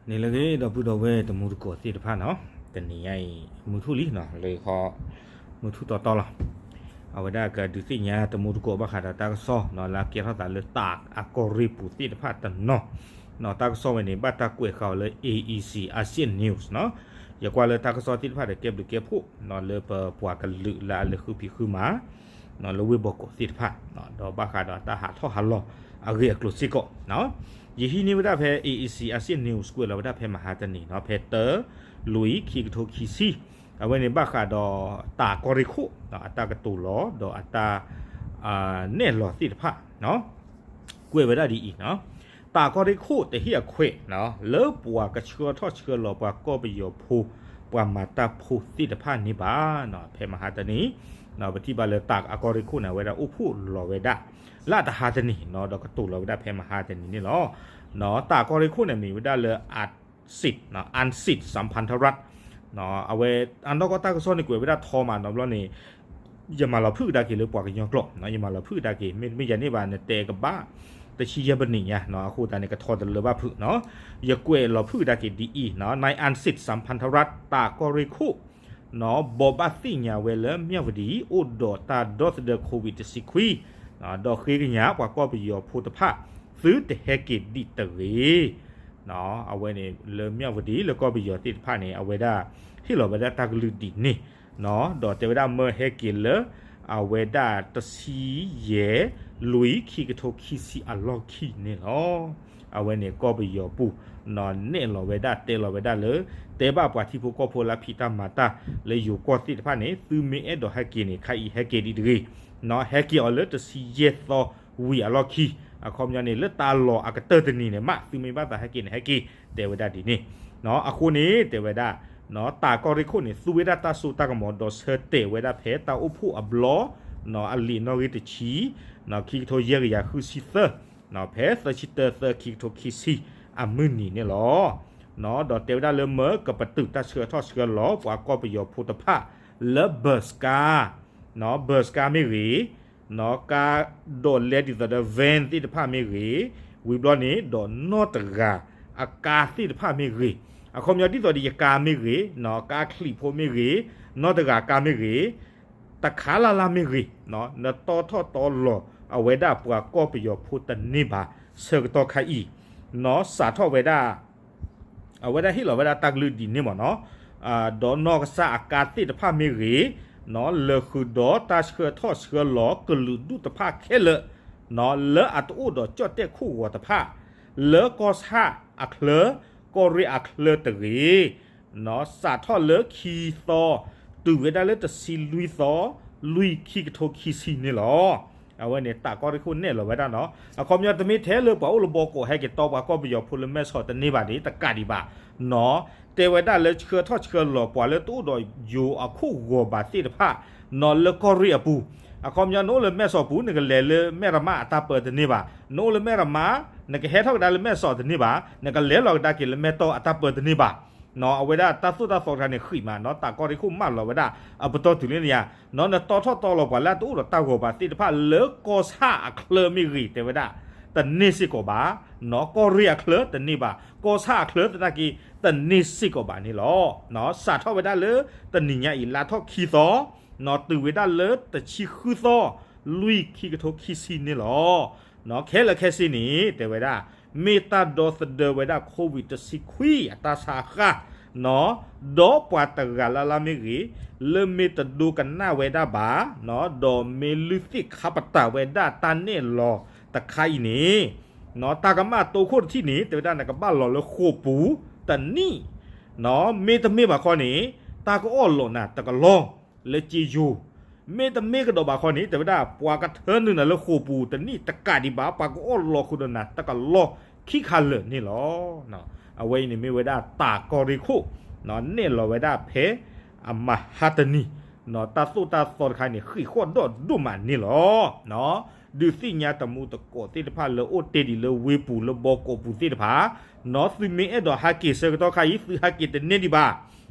န့ၣ်လၢအဂ့ၤ ဒီပုၢ်ဒီဝဲၢ်တံၤသကိးသ့ၣ်တဖၣ်နီၤ, တနံၤညါအံၤ မုၢ်ထူၣ်လံနီၤ, လၢခီ မုၢ်ထူၣ်တီတီလီၤ. အဝဲဒၣ်ကဒုးသ့ၣ်ညါတံၤသကိးဘၣ်ဃးဒီးတၢ်ကစီၣ်နီၤ လၢအကဲထီၣ်သးလၢတၢ်အကီၢ်ရ့ၣ်ပူၤသ့ၣ်တဖၣ်တနီၤနီၤ, တၢ်ကစီၣ်ဝဲန့ၣ် ဘၣ်တၢ်ကွဲးဃာ်အီၤလၢ A E C Asian News နီၤ. ယကွၢ်လၢတၢ်ကစီၣ်သ့ၣ်တဖၣ်ဒီး ကဲဘျုးကဲဖှိၣ်နီၤ လၢပပှၤကလုာ်လၢအလဲၤဃုဖံးဃုမၤ လၢဝ့ၢ်ဘီကီးသ့ၣ်တဖၣ်, ဒီးဘၣ်ဃးဒီးတၢ်ဟးထီၣ်ဟးလီၤအဂ့ၢ်အကျိၤစ့ၢ်ကီး. ယဟံးန့ၢ်ဝဲဒၣ်ဖဲ A E C Asian News ကွဲးလီၤဝဲဒၣ်ဖဲမဟါတနံၤနီၤ, ဖဲတၢ လွံၢ် ခံကထိခံဆံ, အဝဲန့ၣ်ဘၣ်ဃးဒီးတၢ်ကီၢ်ရ့ၣ်ခိၣ် အတၢ်ကတိၤလီၤ ဒီးအတၢ် နဲၣ်လီၤသ့ၣ်တဖၣ် ကွဲးဝဲဒၣ်ဒ်အံၤ, တၢ်ကီၢ်ရ့ၣ်ခိၣ်တဟ့ၣ်အခွဲး လၢပှၤကဆှၢထီၣ်ဆှၢလီၤပှၤကီၢ်ပယီၤဖိ ပှၤမၤတၢ်ဖိသ့ၣ်တဖၣ်န့ၣ်ဘၣ်. ဖဲမဟါတနံၤ ပထံၣ်ဘၣ်လၢတၢ်အကီၢ်ရ့ၣ်ခိၣ်န့ၣ် အဝဲဒၣ်အိၣ်ဖှိၣ်လီၤဝဲဒၣ် လၢတဟါတနံၤ ဒီးကတိၤလီၤဝဲဒၣ်ဖဲမဟါတနံၤန့ၣ်လီၤ. တၢ်ကီၢ်ရ့ၣ်ခိၣ်န့ၣ်မ့ၢ်ဝဲဒၣ်လၢ အၣ်စံး အၣ်စံး စၣ်ဖၣ်ထရၣ် အဝဲ အနီၢ်ကီၢ်တၢ်ကစီၣ်န့ၣ်ကွဲးဝဲဒၣ်ထီမးနီတဘျီန့ၣ် ယမၤလီၤဖုၣ်ကဒါက့ၤလၢပှၤကညီကျိာ်, ယမၤလီၤဖုၣ်ကဒါက့ၤ မ့တမ့ၢ်ယၤန့ၣ်ဘၣ် နတဲကဘၣ် တဆံယဲၢ်ပနံၣ်ညါ, အဃိသတးန့ၣ် ကထီတလၢဘၣ်ဖုးနီၤ, ယကွဲးလီၤဖုၣ်ကဒါက့ၤဒ်အံၤ, နၢ်အၣ်စံး စၣ်ဖၣ်ထရၣ် တၢ်ကီၢ်ရ့ၣ်ခိၣ် ဘိးဘၣ်သ့ၣ်ညါဝဲလၢမၠၣ်ဝတံၤ အိၣ်ဒီးတၢ်ဒီသဒၢ COVID တဆံခွံ, ဒီးဃ့ကညးပှၤကီၢ်ပယီၤဖိတဖၣ် သုတဟဲက့ၤဒံးတဂ့ၤ. အဝဲန့ၣ်လၢမၠၣ်ဝတံၤ လၢကီၢ်ပယီၤသ့ၣ်တဖၣ်န့ၣ် အဝဲဒၣ် ဟ့ၣ်လီၤဝဲဒၣ်တၢ်ကလုၢ်ဒ်န့ၣ်, ဒီးတဲဝဲဒၣ်မၢဟဲက့ၤလၢ အဝဲဒၣ်တဆံယဲၢ် လွံၢ် ခံကထိခံဆံအလီၢ်ခံန့ၣ်လီၤ. အဝဲန့ၣ်ကီၢ်ပယီၤပူၤ နဲၣ်လီၤဝဲဒၣ် တဲလီၤဝဲဒၣ်လၢ တဲဘၣ်ပှၤထံဖိကီၢ်ဖိလၢဖံးတၢ်မၤတၢ်လၢယိၤကီၢ်သ့ၣ်တဖၣ်န့ၣ် သုမ့ၢ်အဲၣ်ဒိးဟဲက့ၤန့ၣ် ခဲအံၤဟဲက့ၤဒံးတဂ့ၤ, ဟဲက့ၤအီၤလၢတဆံယဲၢ်သီဝံၤအလီၢ်ခံ, အခီပညီန့ၣ် လၢတၢ်လီၢ်အကတၢၢ်တနံၤန့ၣ်မး သုမ့ၢ်ဘၣ်သးဟဲက့ၤန့ၣ် ဟဲက့ၤ တဲဝဲဒၣ်ဒ်န့ၣ်. အဃိန့ၣ် တဲဝဲဒၣ် တၢ်ကီၢ်ရ့ၣ်ခိၣ်န့ၣ် သူဝဲဒၣ်တၢ်စိတၢ်ကမီၤ ဒီးဆၢတဲာ်ဝဲဒၣ်ဖဲတၢ်အိၣ်ဖှိၣ်အဘျီ အလံာ်အနီၣ်ဂံၢ်တဆံ ခံကထိယဲၢ်ကယၤဃုဆံသၢ ဖဲသၢဆံတၢ သၢ ခံကထိခံဆံ အမုၢ်နံၤန့ၣ်လီၤ. ဒီးတဲဝဲဒၣ်လၢမၢကပတုာ်တၢ်ဆှၢထီၣ်ဆှၢလီၤ ပှၤကီၢ်ပယီၤဖိတဖၣ် လၢ bus ကါ bus ကါမ့ၢ်ဂ့ၤ, ကါဒီးလဲဒ်သိးဒီး van သ့ၣ်တဖၣ်မ့ၢ်ဂ့ၤ, ဝံၤဘျီန့ၣ် ဒီးနီၢ်တဂၤ အကါသ့ၣ်တဖၣ်မ့ၢ်ဂ့ၤ, အခီပညီဒ်သိးဒီးယကါမ့ၢ်ဂ့ၤ, ကါချံးဖိမ့ၢ်ဂ့ၤ, နီၢ်တဂၤကါမ့ၢ်ဂ့ၤ, တခါလၢ်လၢ်မ့ၢ်ဂ့ၤ, နတီထီၣ်တီလီၤအဝဲဒၣ်ပှၤကီၢ်ပယီၤဖိတန့ၢ်ဘၣ် ဆၢကတီၢ်ခါအံၤ, စးထီၣ်ဝဲဒၣ် အဝဲဒၣ်ဟ့ၣ်လီၤဝဲဒၣ်တၢ်ကလုၢ်ဒ်န့ၣ်မ့ၢ်နီၤ, ဒီးနီၢ်ကစၢ်အကါသ့ၣ်တဖၣ်မ့ၢ်ဂ့ၤ, လၢာ်ဃုာ်ဒီးတၢ်ဆှၢထီၣ်ဆှၢလီၤကလုာ်ဒူၣ်တဖၣ်ခဲလၢာ်, လၢအတအိၣ်ဒီးကၠီၣ်တဲၣ်ခိၣ်ဂီၤတဖၣ်, လၢကီၢ်ဆၣ်အချၢ, ကီၢ်ရ့ၣ်အချၢတဂ့ၤ, စးထီၣ်လၢခံသီ, တုၤဝဲဒၣ်လၢတဆံလွံၢ်သီ, လွံၢ် ခံကထိခံဆံန့ၣ်လီၤ. အဝဲန့ၣ်တၢ်ကီၢ်ရ့ၣ်ခိၣ်နဲၣ်လီၤဝဲဒၣ်နီၤ, အခီပညီတမ့ၢ်ထဲလၢပှၤအိၣ်လၢဘီကီးဟဲက့ၤတီပှၤကီၢ်ပယီၤဖိလၢမဲၢ်ဆီးတန့ၢ်ဘၣ်န့ၣ် တကးဒံးဘၣ်နီၤ, တဲဝဲဒၣ်လၢဆှၢထီၣ်ဆှၢလီၤပှၤလၢတအိၣ်ဒီးယိၤအခိၣ်ဂီၤဘၣ်သ့ၣ်တဖၣ်နီၤ လၢကီၢ်ရ့ၣ်အပူၤ, အခီပညီနအိၣ်လၢမဲၢ်ဆီးပူၤ နကလဲၤလၢမဲၢ်ရမးအတၢ်ပၢတန့ၢ်ဘၣ်, နအိၣ်လၢမဲၢ်ရမး နကဟဲထီၣ်ကဒါလၢမဲၢ်ဆီးတန့ၢ်ဘၣ်, နကလဲၤလီၤကဒါက့ၤလၢမဲၢ်တီၢ်အတၢ်ပၢတန့ၢ်ဘၣ် အဝဲဒၣ်တၢ်သိၣ်တၢ်သီတခါန့ၣ်ဃံးမးနီၤ, တၢ်ကီၢ်ရ့ၣ်ခိၣ်မၢလီၤဝဲဒၣ် အပတီၢ်တုၤလၢန့ၣ်ယါ, နတီထီၣ်တီလီၤပှၤလၢအတအိၣ်ဒီးတၢ်ဂီၤဘၣ်သ့ၣ်တဖၣ်လၢကီၢ်ဆၣ်အချၢမ့ၢ်ဂ့ၤ တဲဝဲဒၣ်, တန့ၢ်စ့ၢ်ကီးဘၣ်, ကီၢ်ရ့ၣ်အချၢတန့ၢ်ဘၣ်, ကီၢ်ဆၣ်အချၢသနာ်က့ တန့ၢ်စ့ၢ်ကီးဘၣ်န့ၣ်လီၤ. စးထီၣ်ဝဲဒၣ်လၢတနံၤညါအံၤ လါထီၣ်ခံသီ, တုၤဝဲဒၣ်လၢတဆံဃုသီ, လွံၢ် ခံကထိခံဆံန့ၣ်လီၤ. ခဲလၢာ်ခဲဆ့န့ၣ် တဲဝဲဒၣ် မ့ၢ်တၢ်ဒီသဒၢဝဲဒၣ် COVID တဆံခွံအတၢ်ဆါဃၢ်, ဒီးပှၤတဂၤလၢ်လၢ်မ့ၢ်ဂ့ၤ, လၢမ့ၢ်တဒိကနၣ်ဝဲဒၣ်ဘၣ်, ဒီးမ့ၢ်လုၢ်သ့ၣ်ခါပတာ်ဝဲဒၣ်တၢ်နဲၣ်လီၤတခါအံၤန့ၣ်, တၢ်ကမၣ်တိခိၣ်တထံၣ်န့ၣ် တဲဝဲဒၣ်နကဘၣ်လီၤလၢဃိာ်ပူၤတနံၣ်, မ့တမ့ၢ်ဘၣ်ခီန့ၣ် တၢ်ကအီၣ်လီၤနၤတကလီၢ် လၢစ့ယိၤ, မ့တမ့ၢ်ကဒီးဘၣ်ခီန့ၣ် တဲဝဲဒၣ် ပှၤကထၢနုာ်နၤလၢဃိာ်ပူၤတနံၣ်တကးဒံးဘၣ် ပှၤကအီၣ်လီၤဃုာ်ဒီးနၤတကလီၢ်ခံခါလၢာ်န့ၣ်လီၤ. အဝဲအံၤန့ၣ်မ့ၢ်ဝဲဒၣ်တၢ်ကီၢ်ရ့ၣ်ခိၣ် နဲၣ်လီၤဝဲဒၣ်ဖဲအမဟါတနံၤ, တၢ်သိၣ်တၢ်သီတခါန့ၣ် ဃံးဃီၣ်ဒီၣ်ဒိၣ်မးန့ၣ်လီၤ. ဒုးသ့ၣ်ညါတမူတကိးသ့ၣ်တဖၣ်လၢအိၣ်တ့ၢ်ဒံးလၢဝ့ၢ်ပူၤလၢဘီကီးပူၤသ့ၣ်တဖၣ်, သုမ့ၢ်အဲၣ်ဒိးဟဲက့ၤဆၢကတီၢ်ခါအံၤ သုဟဲက့ၤတန့ၢ်ဒံးဘၣ်.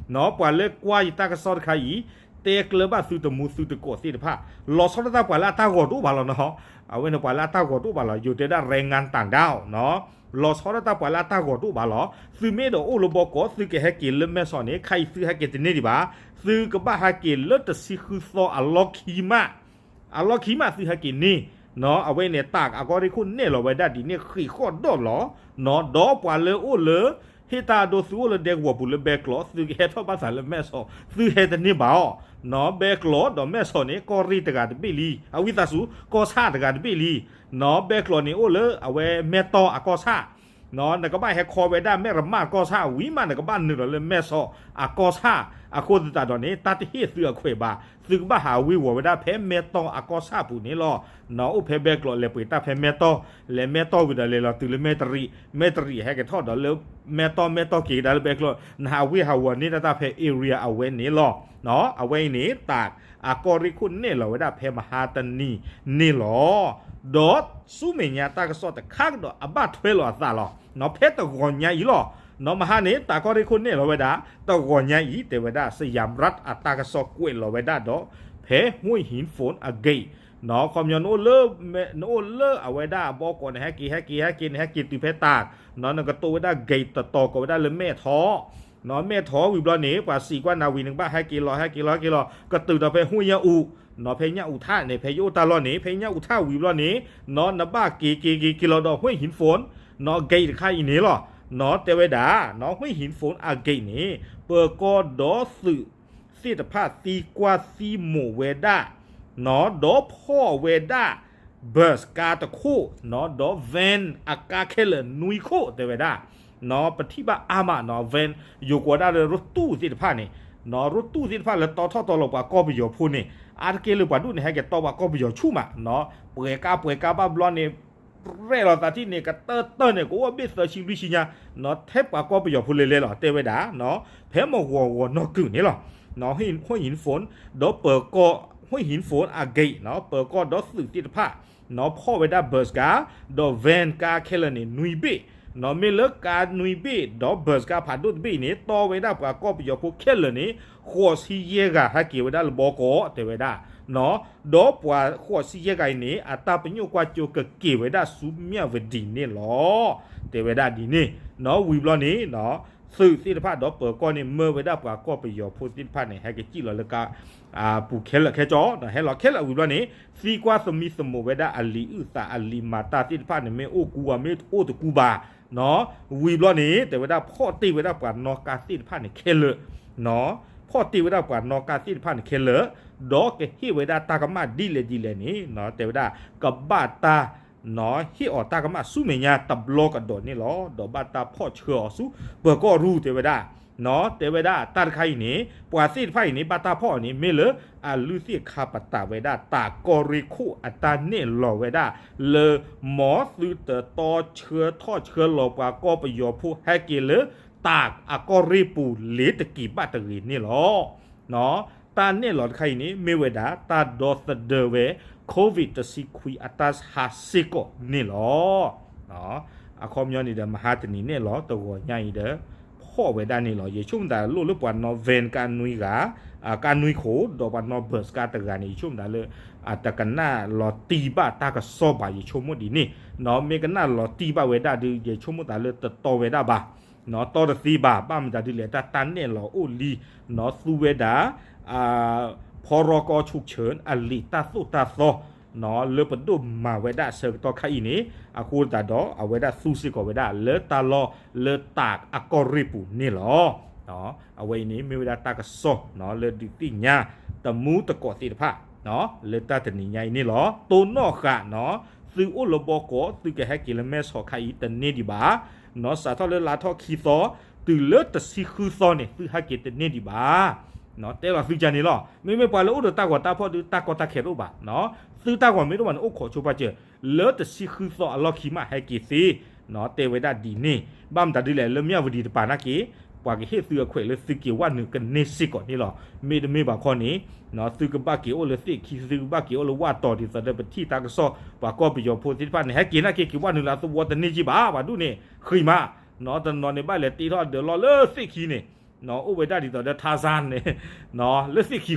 ပှၤလၢကွၢ်ယတၢ်ကစီၣ်တခါအံၤ, တဲကျၢၤဘၣ်သုတမူသုတကိးသ့ၣ်တဖၣ်, လီၤဆီဒၣ်တၢ်ပှၤလၢအတၢ်ဂီၤတအိၣ်ဘၣ်လီၤနီၤ, အဝဲန့ၣ်ပှၤလၢအတၢ်ဂီၤတအိၣ်ဘၣ်လီၤ, ယိၤတဲဒၣ် แรงงานต่างด้าว နီၤ, လီၤဆီဒၣ်တၢ်ပှၤလၢအတၢ်ဂီၤတအိၣ်ဘၣ်လီၤ, သုမ့ၢ်အဲၣ်ဒိးအိၣ်လၢဘီကီး သုကဟဲက့ၤလၢမဲၢ်ဆီးန့ၣ် ခါအံၤသုဟဲက့ၤတန့ၢ်ဒံးဘၣ်, သုကဘၣ်ဟဲက့ၤလၢတဆံဃုသီအလီၢ်ခံမး အလီၢ်ခံမးသုဟဲက့ၤန့ၣ်, နီၤ, အဝဲန့ၣ် တၢ်အကီၢ်ရ့ၣ်ခိၣ်နဲၣ်လီၤဝဲဒၣ်ဒ်န့ၣ် ဃ့ၢ်ဃီၣ်ဒီၣ်လီၤ, နီၤ, ဒီးပှၤလၢအိၣ်လၢ ဟ့ၣ်တၢ်အဒိ သုအိၣ်လၢဒဲကဝီၤပူၤလၢဘဲကျိး သုကဟဲထီၣ်ဘၣ်သးလၢမဲၢ်ဆီး သုဟဲတန့ၢ်ဘၣ်အီၤ, နီၤ, ဘဲကျိးဒီးမဲၢ်ဆီးန့ၣ် ကီၢ်ရ့ၣ်တဂၤတဘ့ၣ်လံ, အဝံသးစူၤ ကီၢ်ဆၣ်တဂၤတဘ့ၣ်လံ, နီၤ, ဘဲကျိးန့ၣ်အိၣ်လၢအဝဲမဲၢ်တီၢ်အကီၢ်ဆၣ် နီၤ, နကဘၣ်ဟဲခီဝဲဒၣ်မဲၢ်ရမၣ်ကီၢ်ဆၣ်ဝံၤမး နကဘၣ်နုာ်လီၤလၢမဲၢ်ဆီးအကီၢ်ဆၣ်, အဃိသတးဒီးန့ၣ် တၢ်တဟ့ၣ်သုအခွဲးဘၣ်, သုကဘၣ်ဟးဝ့ၤဝီၤဝဲဒၣ်ဖဲမဲၢ်တီၢ်အကီၢ်ဆၣ်ပူၤန့ၣ်လီၤ, နီၤ, အိၣ်ဖဲဘဲကျိး လဲၤပှ့ၤတၢ်ဖဲမဲၢ်တီၢ်, လဲၤမဲၢ်တီၢ်ဝံၤဒီးလဲၤလီၤတုၤလၢမဲၢ်တရံး, မဲၢ်တရံးဟဲက့ၤထီၣ်ဒီးလၢမဲၢ်တီၢ်, မဲၢ်တီၢ်က့ၤကဒါလၢဘဲကျိး, နဟးဝ့ၤဟးဝီၤန့ၢ်တၢ်တၢ်ဖဲ area အဝဲန့ၣ်လီၤ, နီၤ, အဝဲအံၤန့ၣ် တၢ်အကီၢ်ရ့ၣ်ခိၣ်နဲၣ်လီၤဝဲဒၣ်ဖဲမဟါတနံၤန့ၣ်လီၤ. ဒီးဆူမဲာ်ညါတၢ်ကစီၣ်တခါကဒီးအဘၣ်ထွဲလီၤအသးလီၤ, နီၤ, ဖဲတဂီၤညါအံၤလီၤ, နီၤ, မဟါန့ၣ် တၢ်ကီၢ်ရ့ၣ်ခိၣ်နဲၣ်လီၤဝဲဒၣ်, တဂီၤညါအံၤ တဲဝဲဒၣ် Siam Rat အတၢ်ကစီၣ်ကွဲးလီၤဝဲဒၣ်ဒီး ဖဲ Huey Hinh Phone အ gate, နီၤ, ခီပညီနအိၣ်လၢ နအိၣ်လၢအဝဲဒၣ်အဘီကီးန့ၣ် ဟဲက့ၤ ဟဲက့ၤ ဟဲက့ၤန့ၣ် ဟဲက့ၤတုၤဖဲတၢ်, နီၤ, နကတိၤဝဲဒၣ် gate တတီၤကိးဝဲဒၣ်လၢမဲၢ်ထီၣ် နီၤ, မဲၢ်ထီၣ်ဝံၤဘျီန့ၣ် ပှၤစံးကွၢ်နၤဝံၤ နကဘၣ်ဟဲက့ၤလီၤ ဟဲက့ၤလီၤ ဟဲက့ၤလီၤ ကတုၤဒီးဖဲ Huey Nyaw U, နီၤ, ဖဲညၣ်အူထၣ်န့ၣ် ဖဲယအိၣ်တၢ်လီၢ်န့ၣ် ဖဲညၣ်အူထၣ်ဝံၤဘျီန့ၣ်, နီၤ, နဘၣ်က့ၤက့ၤက့ၤက့ၤလီၤဒီး Huey Hinh Phone, နီၤ, gate တခါအံၤန့ၣ်လီၤ, နီၤ, တဲဝဲဒၣ် နီၤ, Huey Hinh Phone အ gate န့ၣ် ပၢၤကီၢ်ဒီးသုးသ့ၣ်တဖၣ်သံကွၢ်သံမိာ်ဝဲဒၣ်, နီၤ, ဒီးဖီၣ်ဝဲဒၣ် bus ကါတခိၣ်, နီၤ, ဒီး van အကါခဲလၢာ်နွံခိၣ် တဲဝဲဒၣ်, နီၤ, ပထံၣ်ဘၣ်အါမး နီၤ, van ယိၤကိးဒၣ်လၢ ရူတူၣ် သ့ၣ်တဖၣ်န့ၣ်, နီၤ, ရူတူၣ် သ့ၣ်တဖၣ်လၢတီထီၣ်တီလီၤပှၤကီၢ်ပယီၤဖိန့ၣ်, အါတက့ၢ်လၢပှၤဒူၣ်န့ၣ် ဟဲက့ၤတီပှၤကီၢ်ပယီၤဆူၣ်မး, နီၤ, ပှဲၤကါပှဲၤကါဘၣ်ဘျီန့ၣ် ရဲၣ်လီၤသးထံၣ်န့ၣ် ကတၢၢ်တၢၢ်န့ၣ် ကအိၣ်ဘ့ၣ်သၢဆံလွံၢ်ဆံညါ, နီၤ, ထဲပှၤကီၢ်ပယီၤဖိလဲၤလဲၤလီၤ တဲဝဲဒၣ်, နီၤ, ဖဲမဂီၤဂီၤနီၢ်ကုၢ်န့ၣ်လီၤ, နီၤ, Huey Hinh Phone ဒီးပၢၤကီၢ် Huey Hinh Phone အ gate, နီၤ, ပၢၤကီၢ်ဒီးသုးသ့ၣ်တဖၣ် နီၤ, ဖီၣ်ဝဲဒၣ် bus ကါ, ဒီး van ကါခဲလၢာ်န့ၣ် နွံဘ့ၣ်, နီၤ, မ့ၢ်လၢကါနွံဘ့ၣ် ဒီး bus ကါဖးဒိၣ်တဘ့ၣ်အံၤန့ၣ် တီဝဲဒၣ်ပှၤကီၢ်ပယီၤဖိခဲလၢာ်န့ၣ် ဃိးဆံယဲၢ်ဂၤ ဟဲက့ၤဝဲဒၣ်လၢဘီကီး တဲဝဲဒၣ်, နီၤ, ဒီးပှၤဃိးဆံယဲၢ်ဂၤအံၤန့ၣ် အတၢ်ပညိၣ်ကွၢ်စိကက့ၤဝဲဒၣ်ဆူမၠၣ်ဝတံၤန့ၣ်လီၤ, တဲဝဲဒၣ်ဒ်န့ၣ်, နီၤ, ဝံၤဘျီန့ၣ် နီၤ, သုးသ့ၣ်တဖၣ်ဒီးပၢၤကီၢ်န့ၣ် မၢဝဲဒၣ်ပှၤကီၢ်ပယီၤဖိသ့ၣ်တဖၣ်န့ၣ် ဟဲကစံၣ်လီၤလၢကါ ပူၤခဲလၢာ်ခဲကၠီ, နီၤ, ဟဲလီၤခဲလၢာ်ဝံၤဘျီန့ၣ် သံကွၢ်သမံသမိးဝဲဒၣ်အလံာ်အုၣ်သးအလံာ်မၤတၢ်သ့ၣ်တဖၣ်န့ၣ် မ့ၢ်အိၣ်ကူဘၣ် မ့ၢ်အိၣ်တကူဘၣ်, နီၤ, ဝံၤဘျီန့ၣ် တဲဝဲဒၣ်ဖီၣ်တ့ၢ်ဝဲဒၣ်ပှၤနီၣ်ကါသ့ၣ်တဖၣ်န့ၣ်ခဲလၢာ်, နီၤ, ဖီၣ်တ့ၢ်ဝဲဒၣ်ပှၤနီၣ်ကါသ့ၣ်တဖၣ်န့ၣ်ခဲလၢာ်, ဒီးကဟ့ၣ်ဝဲဒၣ်တၢ်ကမၣ်ဒ်လဲၣ်ဒ်လဲၣ်န့ၣ်, နီၤ, တဲဝဲဒၣ် ကဘၣ်တၢ် နီၤ, ဟ့ၣ်အီၤတၢ်ကမၣ်ဆူမဲာ်ညါတဘျီကဒီးန့ၣ်လီၤ. ဒီးဘၣ်တၢ်ဖီၣ်ဆှၢအီၤဆူ ပၢၤကီၢ်ရူၢ် တဲဝဲဒၣ်, နီၤ, တဲဝဲဒၣ်တၢ်တခါအံၤန့ၣ် ပှၤသ့ၣ်တဖၣ်အံၤန့ၣ် ဘၣ်တၢ်ဖီၣ်အီၤန့ၣ် မ့ၢ်လၢအလုၢ်သ့ၣ်ခါပတာ်ဝဲဒၣ် တၢ်ကီၢ်ရ့ၣ်ခိၣ်အတၢ်နဲၣ်လီၤဝဲဒၣ် လၢ မ်သုတတီဆှၢထီၣ်ဆှၢလီၤပှၤကီၢ်ပယီၤဖိဟဲက့ၤလၢ တၢ်အကီၢ်ရ့ၣ်ပူၤလၢတက့ၤဘၣ်တဂ့ၤန့ၣ်လီၤ. နီၤ, တၢ်နဲၣ်လီၤတခါအံၤန့ၣ် မ့ၢ်ဝဲဒၣ် တၢ်ဒီသဒၢဝဲ COVID တဆံခွံအတၢ်ဆါစ့ၢ်ကီးန့ၣ်လီၤ. အခီပညီန့ၣ်ဒီး မဟါတနံၤနဲၣ်လီၤ တဂီၤညါအံၤဒီး ဖီၣ်ဝဲဒၣ်န့ၣ်လီၤ. ယဆိကမိၣ်သးလိၣ်လၢပှၤနီၣ် van ကါနွံဂၤ, ကါနွံခိၣ် ဒီးပှၤနီၣ် bus ကါတဂၤန့ၣ် ယဆိကမိၣ်သးလၢ တကနၣ်လီၤတံၢ်ဘၣ်တၢ်ကစီၣ်ဘၣ် ယဆိကမိၣ်ဒ်န့ၣ်. နီၤ, မ့ၢ်ကနၣ်လီၤတံၢ်ဘၣ်ဝဲဒၣ်ဒီး ယဆိကမိၣ်သးလၢတတီဝဲဒၣ်ဘၣ်. နီၤ, တီတသ့ဘၣ်, ဘၣ်မတၤဒ်လဲၣ် တၢ်တၢ်နဲၣ်လီၤအိၣ်လံ, နီၤ, သူဝဲဒၣ် ဖီရီကီဆူၣ်ဆၢၣ် အလံာ်တၢ်သိၣ်တၢ်သီ, နီၤ, လၢပဒိၣ်မၤဝဲဒၣ်အဆၢကတီၢ်ခါအံၤန့ၣ် အဃိသတးဒီး အဝဲဒၣ်သူစ့ၢ်ကီးဝဲဒၣ် လၢတၢ်လီၢ်လၢတၢ်အကီၢ်ရ့ၣ်ပူၤန့ၣ်လီၤ. အဝဲအံၤန့ၣ် မ့ၢ်ဝဲဒၣ်တၢ်ကစီၣ် နီၤ, လၢဒုးသ့ၣ်ညါ တမူတကိးသ့ၣ်တဖၣ် လၢတၢ်တနံၤညါအံၤန့ၣ်လီၤ. တိၢ်နီၣ်ဃာ် နီၤ, သုအိၣ်လၢဘီကီး သုကဟဲက့ၤလၢမဲၢ်ဆီးခါအံၤတန့ၢ်ဒံးဘၣ်. နီၤ, စးထီၣ်လၢလါထီၣ်ခံသီ တုၤလၢတဆံဃုသီန့ၣ် သုဟဲက့ၤတန့ၢ်ဒံးဘၣ်. နီၤ, တဲလီၤသုကန့ၣ်လီၤ. မ့မ့ၢ်ပှၤလၢအိၣ်ဒီးတၢ်ဂီၤတၢ်ဖီၣ်ဒီး တၢ်ကီတၢ်ခဲတအိၣ်ဘၣ်. နီၤ, သုတၢ်ဂီၤမ့ၢ်တအိၣ်ဘၣ်န့ၣ် အိၣ်ခိးဆိပာ်စၢၤ လၢတဆံဃုသီအလီၢ်ခံမး ဟဲက့ၤသ့. နီၤ, တဲဝဲဒၣ်ဒ်န့ၣ်. ဘၣ်မတၤဒ်လဲၣ် လၢမၠၣ်ဝတံၤတပၤနာ်က့ ပှၤကဟ့ၣ်သုအခွဲးလၢသုက့ၤဝဲနုာ်ကန့ၢ်စ့ၢ်ကီးန့ၣ်လီၤ. မ့တမ့ၢ်ဘၣ်ခီန့ၣ် နီၤ, သုကဘၣ်က့ၤအိၣ်လၢသ့ၣ်ခံ, သုကဘၣ်က့ၤအိၣ်လၢဝၣ်တီၤ ဒ်သိးဒီးပထံၣ်တၢ်ကစီၣ် ပှၤကီၢ်ပယီၤဖိသ့ၣ်တဖၣ်န့ၣ် ဟဲက့ၤနာ်က့ က့ၤဝဲနုာ်လၢသဝီတန့ၢ်က့ဘၣ်, ပှၤဒူၣ်န့ၣ် ဃံးမး. နီၤ, တနီၤန့ၣ် ဘၣ်လဲၤတ့ထီၣ်ဒၢးလီၢ်လၢသ့ၣ်ခံန့ၣ်, နီၤ, အိၣ်ဝဲဒၣ်ဒ်သိးဒီး Tarzan န့ၣ်, နီၤ, လၢသ့ၣ်ခံဃီ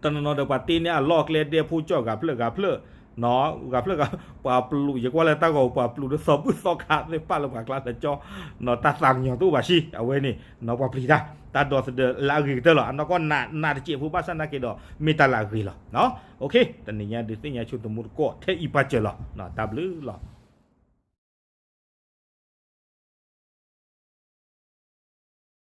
တနီၤနီၤဒီးပှၤတ့န့ၢ်အလီၢ်အကျဲဒဲဖိကၠီၣ်ဂၤဖျၢၣ်ဂၤဖျၢၣ်, ဂၤဖျၢၣ်ဂၤ, ပှၤပျူး ယကွၢ်လၢတၢ်ဂီၤပူၤ ပှၤပျူးဒီးသီဘူၣ်သီခါသ့ၣ်တဖၣ်လၢပှၤကျါလၢကၠီ, တၢ်သးကညီၤတအိၣ်ဘၣ်ဆံး အဝဲန့ၣ် ပှၤပျံၤတၢ်, တၢ်ဒီသဒၢလၢအဂ့ၤကတၢၢ်လီၤ. အနီၢ်ကီၢ်နးနးတစဲးဖိဘၣ်ဆၣ်နာ်က့ဒီး မ့ၢ်တၢ်လၢအဂ့ၤလီၤ. တနံၤညါဒုးသ့ၣ်ညါဆိသမူသကိးထဲအံၤပာ်စၢၤလီၤ. တၢ်ဘျုးလီၤ.